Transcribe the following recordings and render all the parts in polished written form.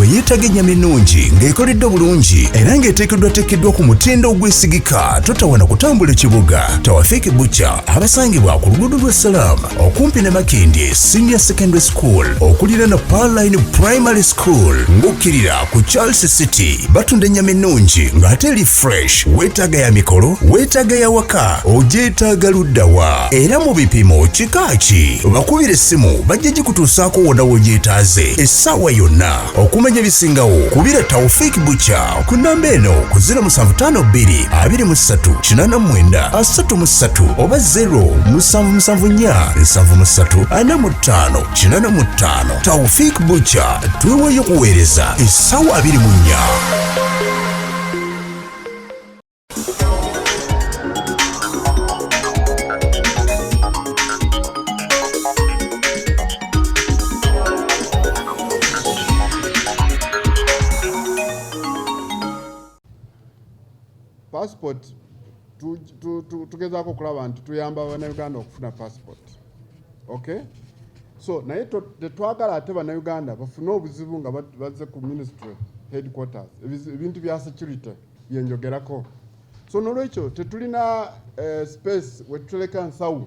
Gwe yeetaaga ennyama ennungi ng'ekoleddwa bulungi era ng'eteekeddwateekeddwa ku mutindo ogwesigika, totawana kutambula ekibuga. Tawafiki Butcher abasangibwa ku luguudo lwa Salaam okumpi ne Makindye Senior Secondary School okuliraana Pearline Primary School ng'okkirira ku Charles City. Batunda ennyama ennungi ng'ate eri fresh. Weetaaga ya mikolo, weetaaga ya waka, ogyetaaga luddawa era mu bipimo kika ki? Bakubira essimu bajja gikutuusaako wonna w'ogyetaaze essaawa yonna. Okumanya ebisingawo kubira Taufik Butcher ku namba eno ku 0752 23 89 33 oba 0774 73 45 85. Taufik Butcher, tweweeyo kuweereza essaawa 24. Passport tugezaako okulaba nti tuyamba Bannayuganda okufuna passport, okay? So naye tetwagala ate Bannayuganda bafune obuzibu nga bazze ku ministry headquarters, ebintu bya security byenjogerako. So nolwekyo tetulina space wetutereka nsawo,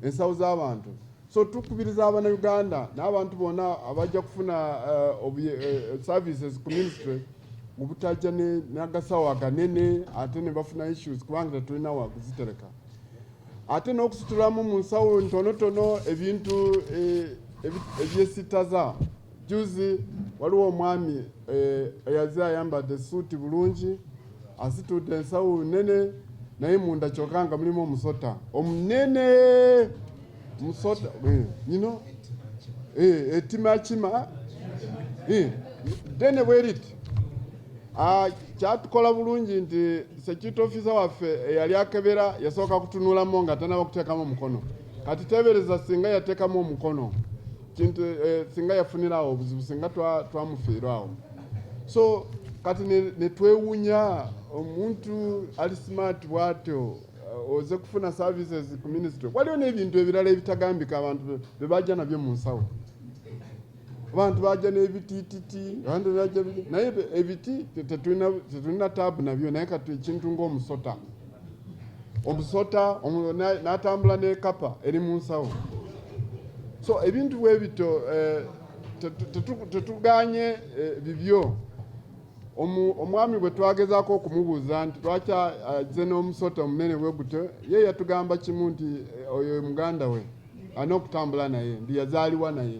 ensawo z'abantu. So tukubiriza Abannayuganda n'abantu bonna abajja kufuna services ku ministry obutajja n'agasawo aganene ate ne bafuna issues, kubanga tetulina wakuzitereka. Ate n'okusitulamu mu nsawo ntonotono ebintu ebyesitaza. Juzi waliwo omwami eyaze ayambadde suuti bulungi, asitudde ensawo nene, naye munda kyokka nga mulimu omusota omunene, musota you etima kima ddene bwe riti. Ah, kyatukola bulungi nti security officer waffe eyali akebera yasooka kutunulamu nga tanaba kuteekamu omukono. Kati teebereza singa yateekamu omukono kintu, singa yafunirawo obuzibu, singa twamufiirwa awo. So kati ne twewunya omuntu ali smart bwatyo, oze kufuna services ku ministry. Waliwo n'ebintu ebirala ebitagambika abantu be bajja nabyo mu nsawo. Abantu bajja n'ebitiititi, abantu bajja naye ebiti tetulina taabu nabyo. Naye kati ekintu ng'omusota, omusota n'atambula n'ekapa eri mu nsawo. So ebintu bwe bityo, tetuganye bibyo. Omwami bwe twagezaako okumubuuza nti lwaki azze n'omusota omunene bwe gutyo, ye yatugamba kimu nti oyo muganda we alina okutambula naye, nti yazaaliwa naye.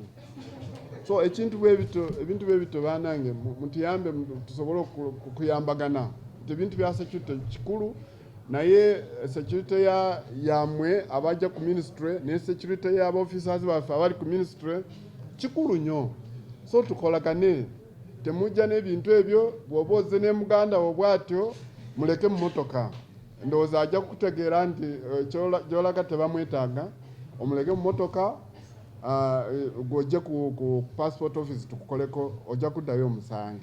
So ekintu bwe bityo, ebintu bwe bityo, banange, mutuyambe tusobole okuyambagana nti ebintu bya security kikulu, naye security ya yammwe abajja ku ministry ne security y'abaofficers baffe abali ku ministry kikulu nnyo. So tukolagane, temujja n'ebintu ebyo. Bw'oba ozze ne muganda wo bw'atyo, muleke mu motoka. Ndowooza ajja kukutegeera nti gy'olaga tebamwetaaga, omuleke mu motoka, gw'ojje ku passport office tukukoleko, ojja kuddayo omusange.